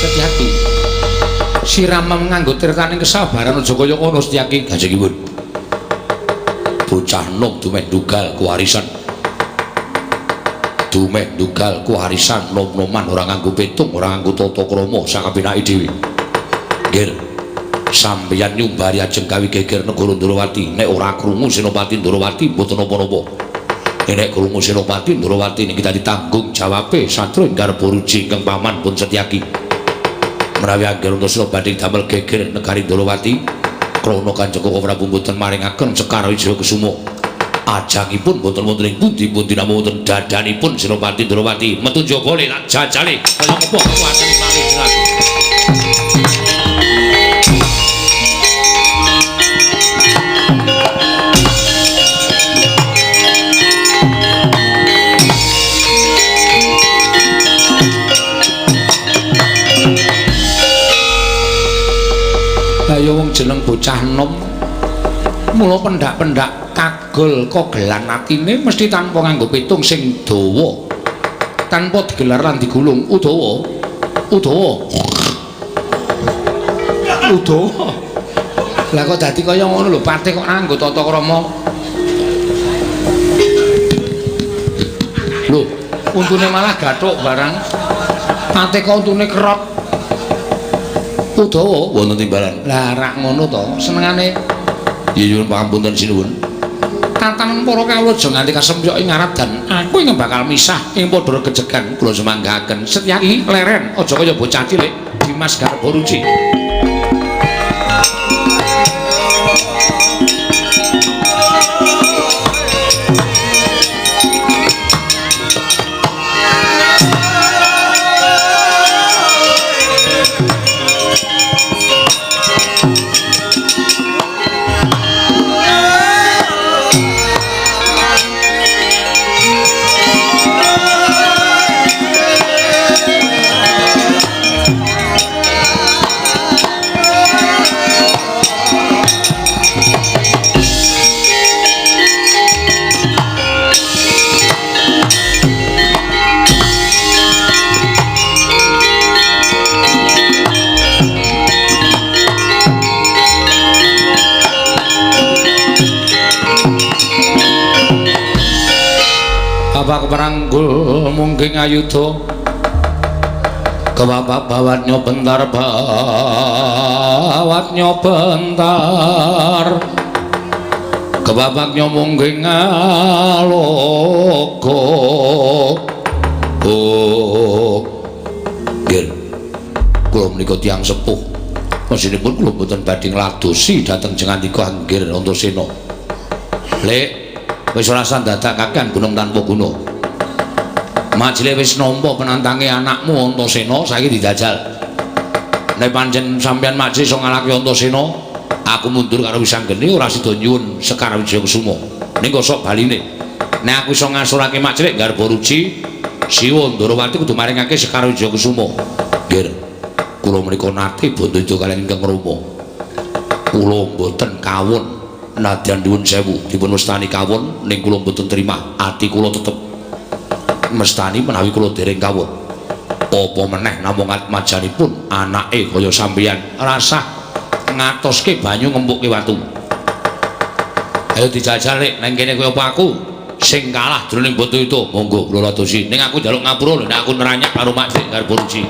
Setyaki. Siramem nganggo tirtaning kesabaran aja kaya ngono Setyaki. Gajengipun. Bocah nom dumeh dugal kewarisan. Dumeh dugal kuwarisan nom-noman ora nganggo petung, ora nganggo tata krama sakapenake dhewe. Nggih. Sampeyan nyumbari ajeng gawe geger negara Ndorowati, nek ora krungu Senopati Ndorowati mboten napa-napa. Nek krungu Senopati Ndorowati niki dadi tanggung jawabe satru ing garba ruji ingkang paman pun Setyaki. Menawi anggen Antasena badhe damel geger negari Ndorowati, krana Kanjeng Koko Prabu mboten maringaken Sekar Wijaya Kusuma. Ajangipun mboten wonten ing pundi-pundi namung wonten dadanipun Senopati Ndorowati. Metu njaba le tak jajale kaya apa kekuatane malih. Kaya wong jeneng bocah enom mula pendak-pendak kagol kogelan atine mesti tanpa nganggo pitung sing dawa, tanpa digelar lan digulung. Udawa, udawa, udawa. Lah kok dadi kaya ngono lho, patih kok nganggo tata krama. Lho, untune malah gathuk barang. Patih kok untune kerot. Udawa wonten timbalan. Lah rak ngono to, senengane. Ya nyuwun pangapunten sinuwun. Tatanan para kawula aja nganti kasempyok ing ngarep dan aku ingkang bakal misah ing padha regejegan kula sumanggaken. Setyaki leren aja kaya bocah cilik Dimas Garbaruci. Bapak peranggul mungkin ayuda kebapak bawatnya bentar bawatnya bentar kebabaknya mungkin ngalogo. Oh nggih, kula menika tiyang sepuh mesinipun kula mboten badhe ngladosi dhateng jengandika Anggir Antasena. Lek wis ora usah dadak kakean gunung tanpa guna. Majile wis nampa penantange anakmu Antasena, saiki dijajal. Nek pancen sampeyan majile iso ngalahke Antasena, aku mundur karo Wisanggeni ora sida nyuwun Sekar Wijayakusuma. Ning kosok baline. Nek aku iso ngasurake Majile Garbaruci, Siwa Ndarawati kudu maringake Sekar Wijayakusuma. Nggih. Kula menika nate bandha kaliyan ingkang Rama. Kula mboten kawon. Nadyan nyuwun sewu dipun wastani kawon ning kula mboten terima. Ati kula tetep mestani menawi kula dereng kawon. Apa meneh namung atmajanipun anake kaya sampeyan rasah ngatoske banyu ngempukke watu. Ayo dijajal lek nang kene kowe apa aku sing kalah jroning batu itu. Monggo kula ladosi. Ning aku njaluk ngapura lho nek aku neranyak karo Mak Garbaruci.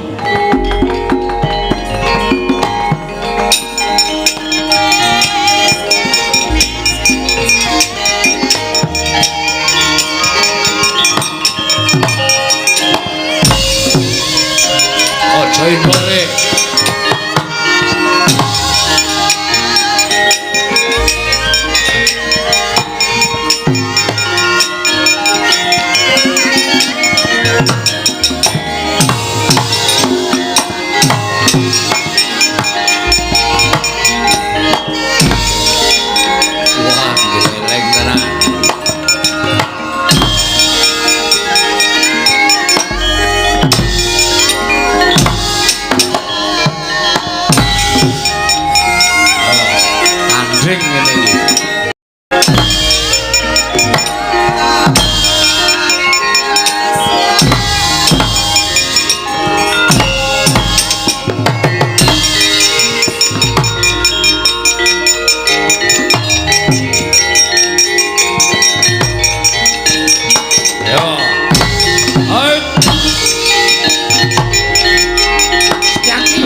Wah, geleng tenan. Tanding ngene iki. Yo. Hai. Yaki.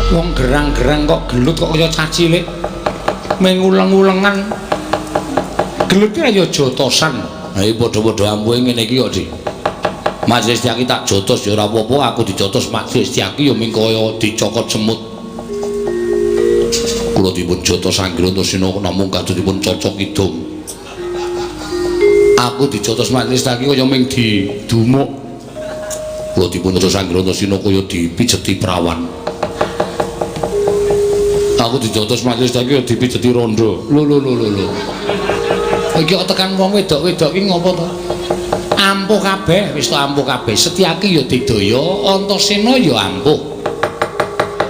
Wong gerang-gerang kok gelut kok kaya cah cilik. Menguleng-ulengan. Gelut ki ya jotosan. Ha iki padha-padha ampuhe ngene iki kok, Dik. Majelis Setyaki tak jotos ya ora apa-apa, aku dijotos Majelis Setyaki ya ming kaya dicokot semut. Kula dipun jotos Anggir Antasena namung kados dipun cocok kidung. Aku dijotos Majelis Setyaki kaya ming didumuk. Kula dipun jotos Anggir Antasena kaya dipijeti prawan. Aku dijotos Majelis Setyaki kaya dipijeti rondo. Lho lho lho lho. Iki kok tekan wong wedok-wedok iki ngopo to? Ampuh kabeh, wis to ampuh kabeh. Setyaki ya didaya, Antasena ya ampuh.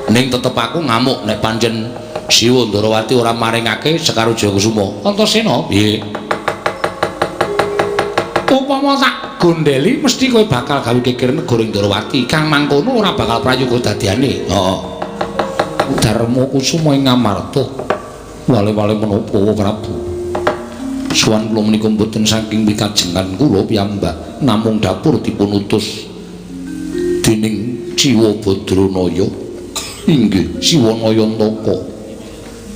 Ning tetep aku ngamuk nek pancen Siwa Ndarawati ora maringake Sekar Wijayakusuma. Antasena, piye? Upama tak gondeli mesti kowe bakal gawe geger negara Ndarawati. Kang mangkono ora bakal prayoga dadiane. Heeh. Darma Kusuma ing Ngamarta. Wale-wale menapa Prabu? Sowan kula menika mboten saking pikajengan kula piyambak, namung dapur dipun utus dening Siwa Badranaya. Inggih, Siwa Nayantaka.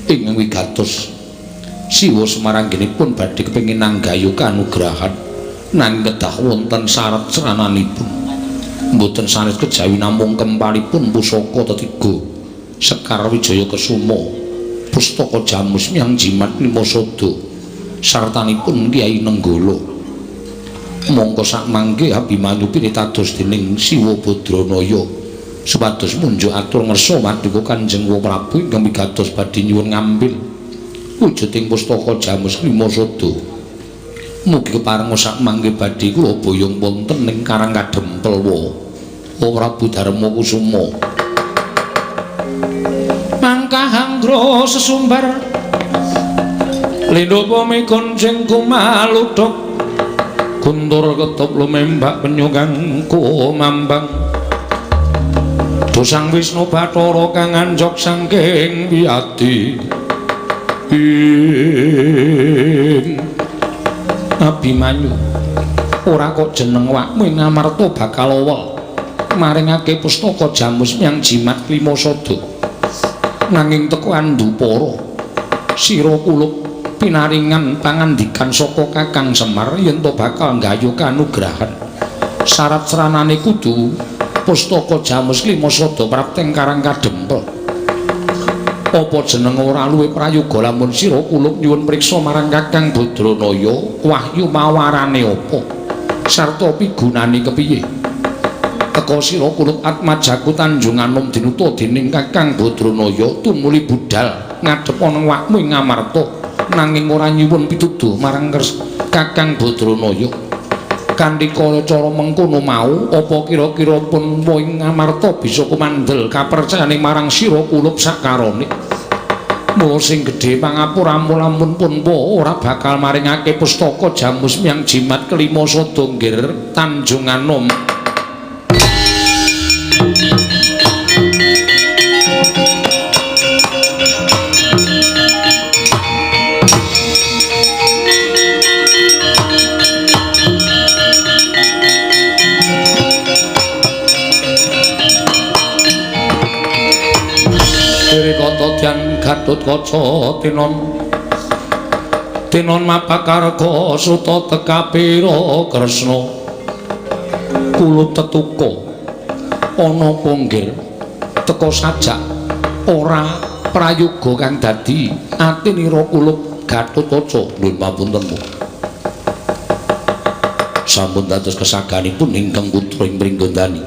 Ingkang wigatos Siwa Semaranggenipun badhe kepengin nanggayu kanugrahan nanging kedah wonten syarat srananipun. Mboten sanes kejawi namung kempalipun pusaka tetiga Sekar Wijaya Kesuma, pustaka Jamus Miang Jimat Lima Sada sartanipun Kyai Nenggala. Mongko sakmangke Abimanyu pinitados dening Siwa Badranaya supados munjuk atur ngersa maduka Kanjeng Prabu ingkang wigatos badhe nyuwun ngambil wujuding pustaka Jamus Lima Sada. Mugi keparenga sakmangke badhe kula boyong wonten ing Karang Kadempel wa Prabu Darma Kusuma. Mangkahanggra sesumbar lindho bumi kuncing kumaludhuk guntur ketop lumembak penyu kang kumambang dosang Wisnu Bathara kang anjok saking wiyadi. Abimanyu, ora kok jeneng wakmu ing Ngamarta bakal owel maringake pustaka Jamus Miang Jimat Lima Sada. Nanging teko andupara sira kulup pinaringan pangandikan saka Kakang Semar yen to bakal nggayuh kanugrahan. Syarat sranane kudu pustaka Jamus Lima Sada prapteng Karang Kadempel. Apa jeneng ora luwih prayoga lamun sira kulup nyuwun priksa marang Kakang Badranaya wahyu mawarane apa sarta pigunane kepiye? Teka sira kulup Atmajaku Tanjung Anom dinuta dening Kakang Badranaya tumuli budhal ngadhep ana wakmu ing Ngamarta nanging ora nyuwun pituduh marang Kakang Badranaya. Kanthi cara mengkono mau apa kira-kira pun ing Ngamarta bisa kumandel kapercayane marang sira kulup sakarone? Mula sing gedhe pangapuramu lamun pun ora bakal maringake pustaka Jamus Miang Jimat Kelima Sada nggir Tanjung Anom. Gatotyan Gatotkaca tinon tinon mapakarga suta tekapira Kresna kulup tetuka ana ponggir teka sajak ora prayoga kang dadi atinira kulup Gatotkaca. Nuwun pamunten sampun dados kesaganipun ingkang putra ing Pringgondani.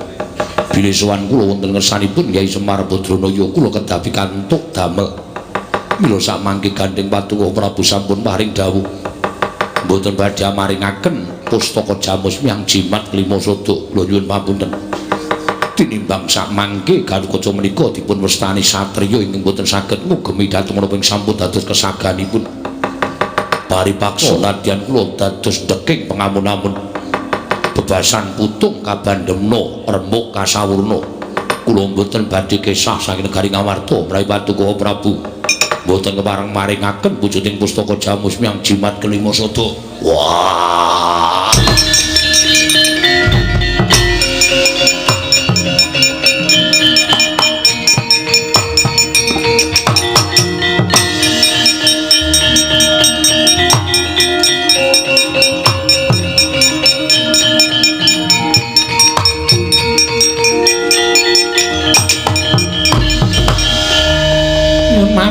Bilih sowan kula wonten ngersanipun Kyai Semar Badranaya kula kedah pikantuk damel. Mila samangke gandheng Paduka Prabu sampun paring dawuh mboten badhe maringaken pustaka Jamus Miang Jimat Lima Sada. Kula nyuwun pamunten. Tinimbang samangke Gatotkaca menika dipun wastani satriya ingkang mboten saged ngugemi dhateng menapa ing sampun dados kesaganipun. Paripaksa nadyan kula dados deking pengamun-amun bebasan putung kabandemna remuk kasawurna. Kula mboten badhe kesah saking negari Ngamarta menawi Paduka Prabu mboten kepareng maringaken wujuding pustaka Jamus Miang Jimat Kelima Sada. Wah.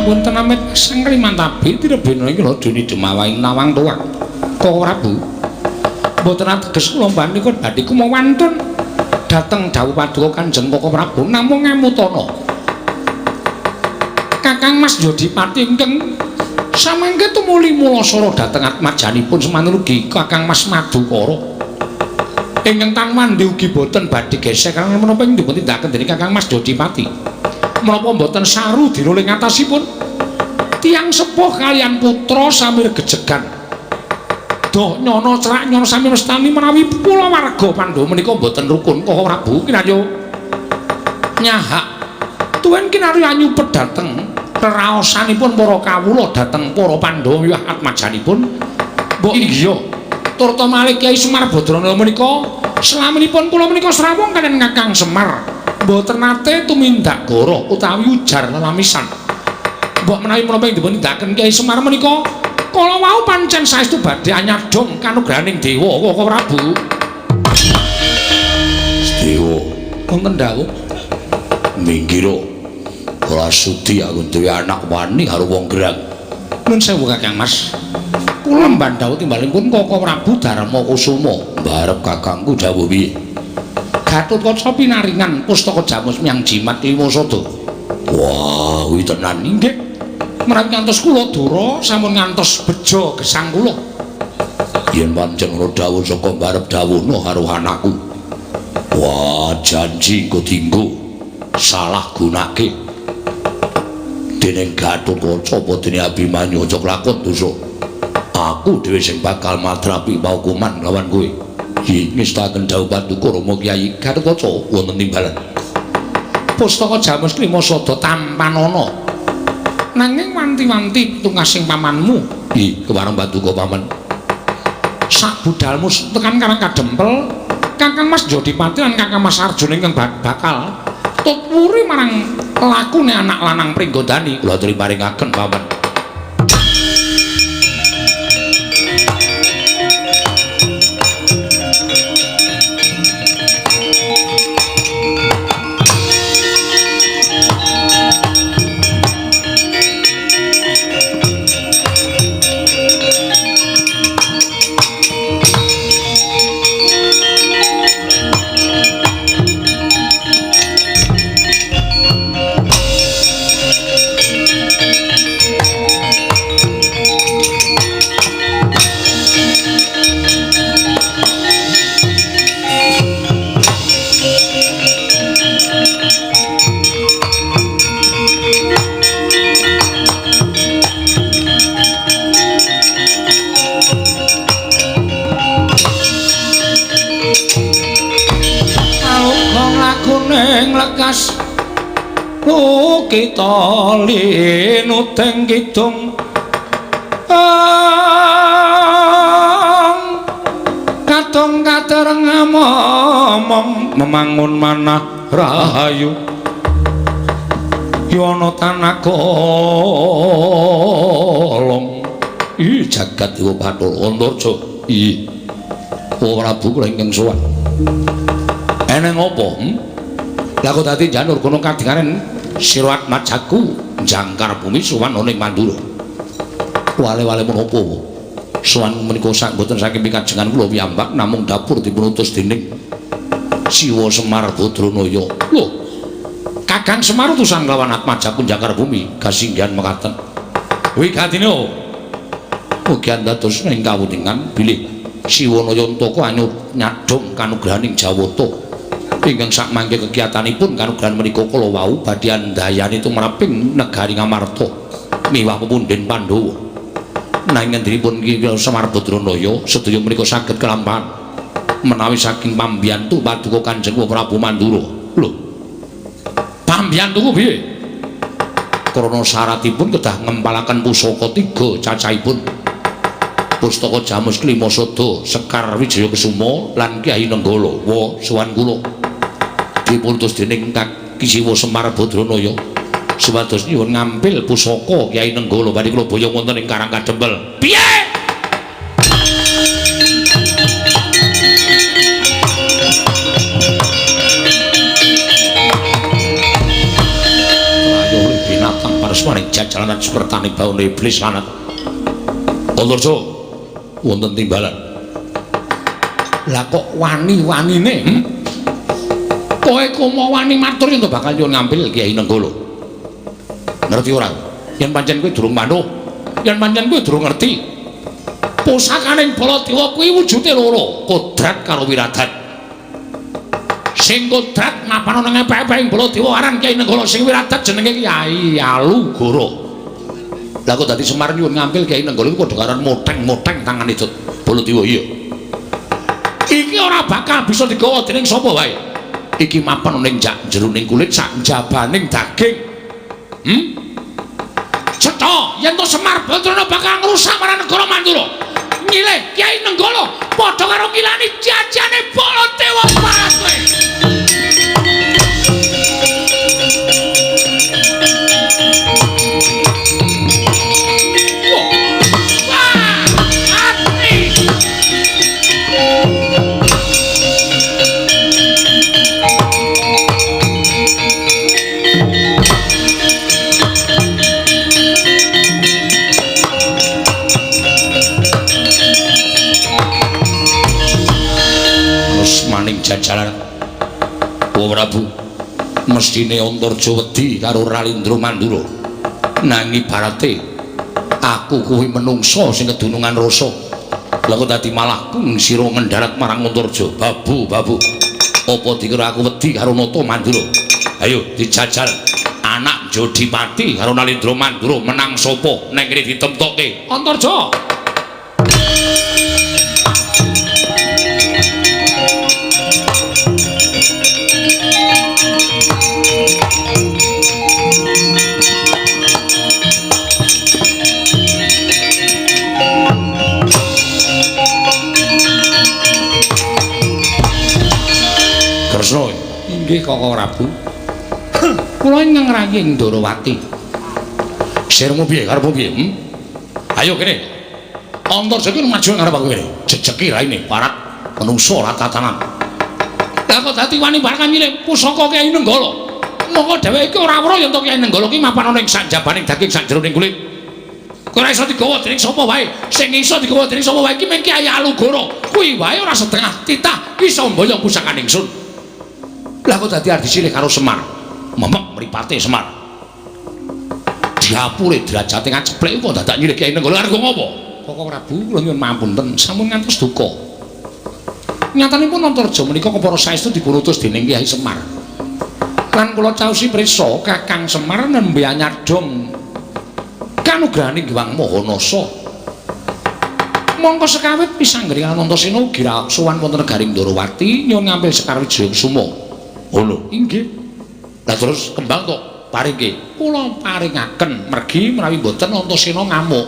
Wonten amit sang Krimantabi tirebena iki lho dene demawang nawang tuwak. Koko Prabu mboten ateges kula panika badhe kumawantun dhateng dawuh paduka Kanjeng Koko Prabu namung ngemutana Kakang Mas Yodipati ingkang samangke tumuli mulasara dhateng atmajanipun semanten ugi Kakang Mas Madukara ingkang tanwandi ugi boten badhe gesek karena menapa ing dipun tindakaken dening Kakang Mas Yodipati. Menapa mboten saru diroling atasipun tiyang sepuh kalian putra sami regejegan doh nyono cerak nyono sami mestani menawi kulawarga Pandhawa menika mboten rukun. Koko Prabu kinarya nyahak Tuwin kinarya nyupet dhateng reraosanipun para kawula dhateng para Pandhawa miwah atmajanipun. Mbok inggih turta malih Kyai Semar Badrana menika selaminipun kula menika srawung kaliyan Kakang Semar mboten nate tumindak goroh utawi ujar lelamisan. Mbok menawi menapa ing dipun tindakaken Kyai Semar menika kala wau pancen saestu badhe anyadong kanugrahaning dewa Kaka Prabu. Dewa wonten dawuh minggira ora sudi aku duwe anak wani karo wong gerang. Nuwun sewu Kakang Mas. Kula mban dawuh timbalipun Kaka Prabu Darma Kusuma. Mbarep kakangku dawuh piye? Gatotkaca pinaringan pustaka jamus miyang jimat lima sada. Wah, kuwi tenan inggih. Menawi ngantos kula dura sampun ngantos bejo gesang kula. Yen pancen ngono dawuh saka mbarep dawuhna karo anakku. Wah, janji engko dinggo salah gunake. Dening Gatotkaca apa dene Abimanyu aja klakon dosa. Aku dhewe sing bakal madrapi paukuman lawan kowe. Nggih, ngestakaken dawuh paduka Rama Kyai Gatotkaca wonten timbalan. Pustaka Jamus Klima Sada tampanana. Nanging wanti-wanti tungasing pamanmu. Nggih, kepareng paduka paman. Sak budalmu tekan Karang Kadempel, Kakang Mas Jodipati lan Kakang Mas Arjuna ingkang bakal tut wuri marang lakune anak lanang Pringgondani. Kula aturi paringaken paman. Lekas kita linuteng kidung katong katereng momong memangun manah rahayu yono tanah kolong. Ih jagat dewa Bathara Antarja. Ih Prabu kula ingkang sowan. Eneng apa? Lah kok dadi janur kono kadingaren sira atmajaku jangkar bumi sowan ana ing Mandura. Wale-wale menapa? Sowan menika sak mboten saking pikajengan kula piyambak namung dapur dipunutus dening Siwa Semar Badranaya. Lho, Kakang Semar utusan lawan atmajaku jangkar bumi kasinggihan mekaten. Wigatine ugi dados ing kawuningan bilih Siwa Nayantaka nyadhong kanugrahaning Jawata. Ingkang sakmangke kegiatanipun kanugrahan menika kala wau badhe andayani tumraping negari Ngamarta miwah pepundhen Pandhawa. Nanging ngendinipun Ki Semar Badranaya sedaya menika saged kelampahan menawi saking pambiyantu paduka Kanjeng Prabu Mandura. Lho, pambiyantuku piye? Krana syaratipun kedah ngempalaken pusaka tiga cacahipun. Pustaka Jamus Klima Sada, Sekar Wijaya Kesuma lan Kyai Nenggala. Wa sowan kula. Dipuntus dening Kaki Siwa Semar Badranaya supados nyuwun ngampil pusaka Kyai Nenggala badhe kula boyong wonten ing Karang Kadempel. Piye? Ayo binatang parasmaning jajalanan sukertane baune iblis lanat. Antarja wonten timbalan. Lah kok wani-wanine? Kowe komo wani matur yen bakal nyuwun ngampil Kyai Nenggala. Ngerti ora? Yen pancen kowe durung manuk, yen pancen kowe durung ngerti. Pusakaning Baladewa kuwi wujude loro, kodrat karo wiradat. Sing kodrat mapan ana ngepek-epek ing Baladewa aran Kyai Nenggala, sing wiradat jenenge Kyai Alugoro. Lah kok dadi Semar nyuwun ngampil Kyai Nenggala iku padha karo moteng-moteng tangane Baladewa iya. Iki ora bakal bisa digawa dening sapa wae. Iki mapan ning jroning kulit sak jabaning daging. Cetha yen to Semar Badrana bakal ngrusak marang negara Mandura. Nyilih Kyai Nenggala padha karo ngilani jajane Baladewa Barat kowe. Maning jajaran Wa Prabu mestine Antarja wedi karo Ralindra Mandura nanging ibarate aku kuwi menungsa sing kedunungan rasa lha kok dadi malah sira ngendharat marang Antarja. Babu babu apa dikira aku wedi karo Nata Mandura? Ayo dijajal anak Jodipati karo Nalindra Mandura menang sapa neng kene ditemtokke Antarja. Kresna inggih Kaka Prabu. Kula ingkang ngrayi ing Ndorowati. Sirmu piye karepmu piye? Ayo kene. Antarja iki maju ngarep aku kene. Jejeki raine parat menungso ora tatanan. Lah kok dadi wani barang nyilih pusaka Kyai Nenggala. Mongko dheweke iki ora weruh yen to Kyai Nenggala ki mapan ana ing sanjabaning daging sakjroning kulit. Kowe ora iso digawa dening sapa wae. Sing iso digawa dening sapa wae iki mung Kyai Alugoro. Kuwi wae ora setengah titah iso mboyong pusakane ingsun. Lah kok dadi arep disilih karo Semar. Memek mripate Semar. Diapure derajate ngaceplek kok dadak nyilih Kyai Nenggala arep ngopo? Kaka Prabu kula nyuwun mapunten sampun ngantos duka. Nyatanipun Antarja menika kepara saestu dipunutus dening Kyai Semar. Lan kula caosi prisa Kakang Semar nembe anyadong kanugrahaning Hyang Maha Nasa. Mongko sekawit pisanggring Anantasena ugi sowan wonten negaring Ndorowati nyuwun ngampil Sekar Wijaya Kusuma. Lho, inggih. Lah terus kembang kok paringke? Kula paringaken mergi menawi mboten Antasena ngamuk.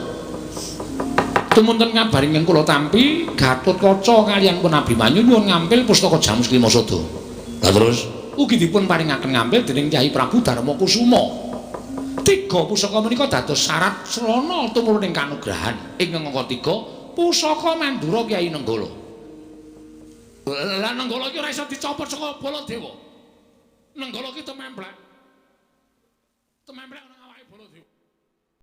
Tumunten kabar ingkang kula tampi Gatotkaca kaliyan pun Abimanyu nyuwun ngampil pustaka Jamus Klimasada. Lah terus ugi dipun paringaken ngampil dening Kyai Prabu Darma Kusuma. Tiga pusaka menika dados syarat srana tumuruning kanugrahan. Ingkang angka 3 pusaka Mandura Kyai Nenggala. Lah Nenggala iki ora iso dicopot saka Baladewa. Nenggala iki tememplek. Tememplek.